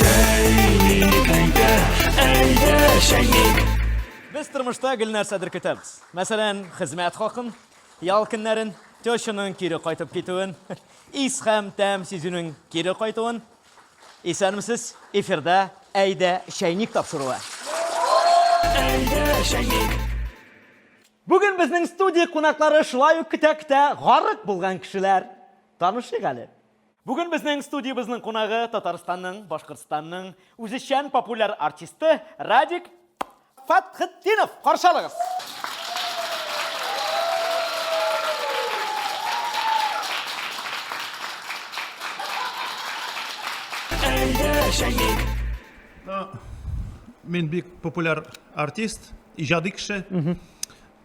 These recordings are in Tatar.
Чәйник, әйдә, әйдә, чәйник. Без тормышта гел нәрсәдер көтәбез. Мәсәлән, хезмәт хакын, ял көннәрен, тещаның кире кайтып китүен, ис һәм тәм сизүнең кире кайтуын. Исәнмесез, эфирда Әйдә, чәйник тапшыруы. Әйдә, чәйник. Бүген безнең студия кунаклары шулай ук көтә-көтә гарык булган кешеләр. Танышыйк әле. Бүген безнең студиябезнең кунагы Татарстанның, Башкортстанның үзешчән популяр артисты Радик Фәтхетдинов. Каршы алыгыз. Мин бик популяр артист, иҗади кеше.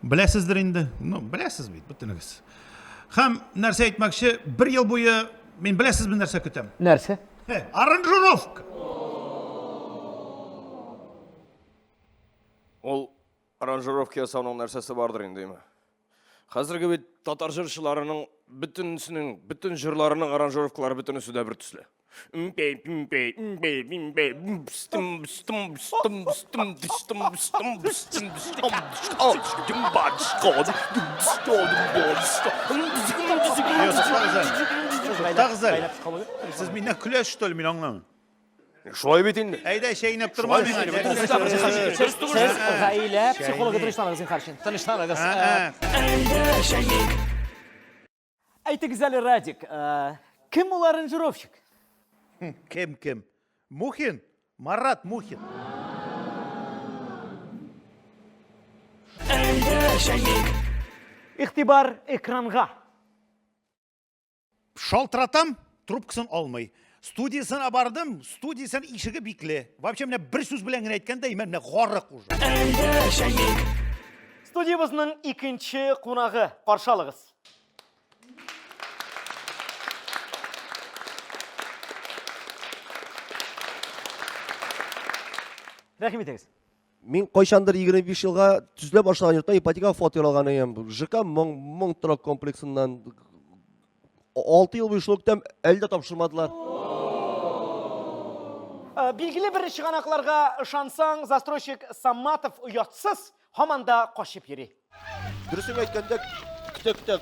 Беләсездер инде. Ну, беләсез бит, бөтенегез. Һәм нәрсә әйтмәкче, бер ел буе мин беләсезме нәрсә көтәм? Нәрсә? Э, аранжировка. Ул аранжировка ясауның нәрсәсе бардыр инде, име? Хәзерге бит татар җырчыларының бөтенесенең, бөтен җырларының аранжировкалары бөтенесе дә бер төсле. Туктагыз әле. Сез миннән көләсез, что ли, мин аңламыйм. Шулай бит инде. Әйдә, чәйнәп торма миңа. Сез гаилә психологы тынычланыгыз, зинһар өчен. Тынычланыгыз. Әйтегез әле, Радик, э, кем ул аранжировщик? Кем кем? Мухин? Марат Мухин. Игътибар экранга. Шалтыратам, трубкасын алмый. Студиясенә бардым, студиясенең ишеге бикле. Вообще менә бер сүз белән генә әйткәндә, менә гарык уже. Студиябезнең икенче кунагы. Каршы алыгыз. Рәхим итегез. Мин кайчандыр 25 елга төзелә башлаган йортта ипотекага фатир алган идем. ЖК Моң Моң торак комплексыннан 6 ел буе шул көтәм, әле дә тапшырмадылар. Э, билгеле бер чыганакларга ышансаң, застройщик Саматов оятсыз, һаман да качып йөри. Дөресен әйткәндә, көтә-көтә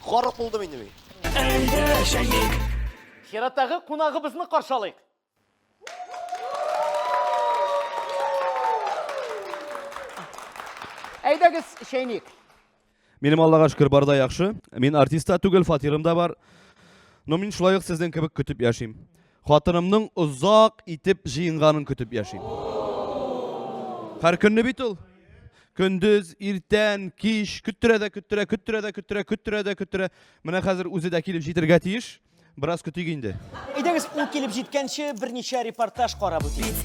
гарык булдым инде мин. Чираттагы кунагыбызны каршы алыйк. Әйдәгез, чәйник. Минем Аллага шөкер бар да яхшы. Мин артист та түгел, фатирым да бар. Но мин шулай ук сезнең кебек көтеп яшим. Хатынымның озак итеп җыенганын көтеп яшим. Һәр көнне бит ул. Көндез, иртән, кич көттерә дә көттерә, көттерә дә көттерә, көттерә дә көттерә. Менә хәзер үзе дә килеп җитергә тиеш. Бераз көтик инде. Әйдәгез, ул килеп җиткәнче берничә репортаж карап үтик.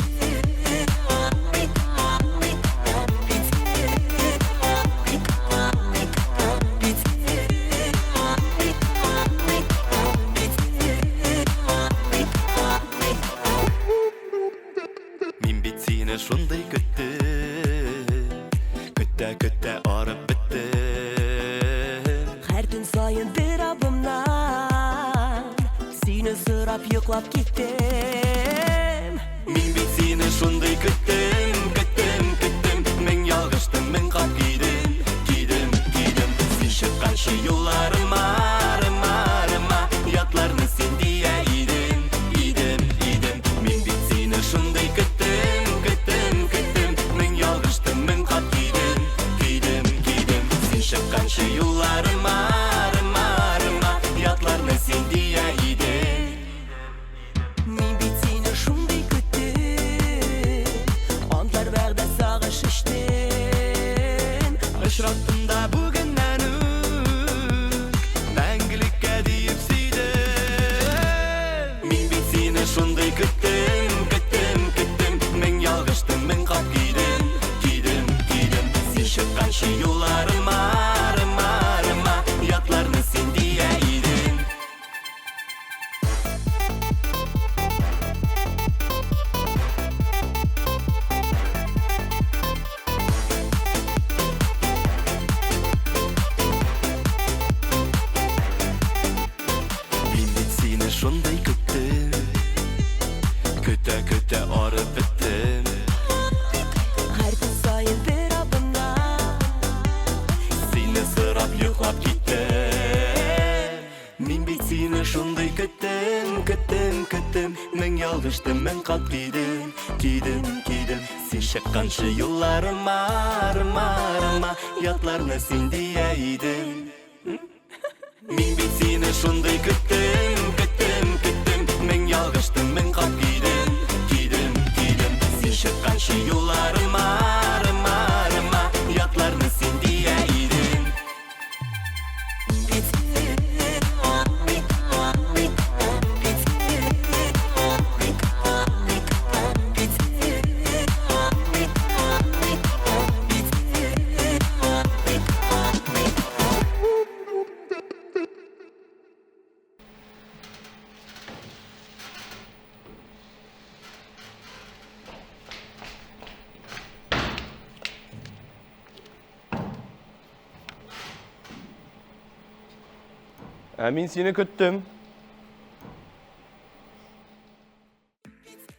Мин бит сине шундый көттем, көтә көтә арып беттем. Һәр төн саен бер абымнан Сине сорап йоклап киттем. Мин бит сине шундый көттем, көттем, көттем. Мең ялгыштым, мең кат кидем, кидем, кидем. Син чыкканчы юлларыма, рыма, рыма, ятларны син дия идем, идем, идем. Мин бит сине шундый көттем, көттем, көттем. Мең ялгыштым, мең кат кидем, кидем, кидем. Син чыкканчы юлларыма, рыма, рыма, ятларны син дия идем. Көтә-көтә арып беттем. Һәр көн саен бер адымнан Сине сорап йоклап киттем. Мин бит сине шундый көттем, көттем, көттем. Мең ялгыштым, мең кат кидем, кидем, кидем. Син чыкканчы юлларыма, арыма, арыма, ятларны син дия идең. Мин бит сине шундый көттем, көттем, көттем. Мең ялгыштым, мең кат кидем, кидем, кидем. Син чыкканчы юлларыма, арыма, арыма, ятларны син дия идең. Ә мин сине көттем.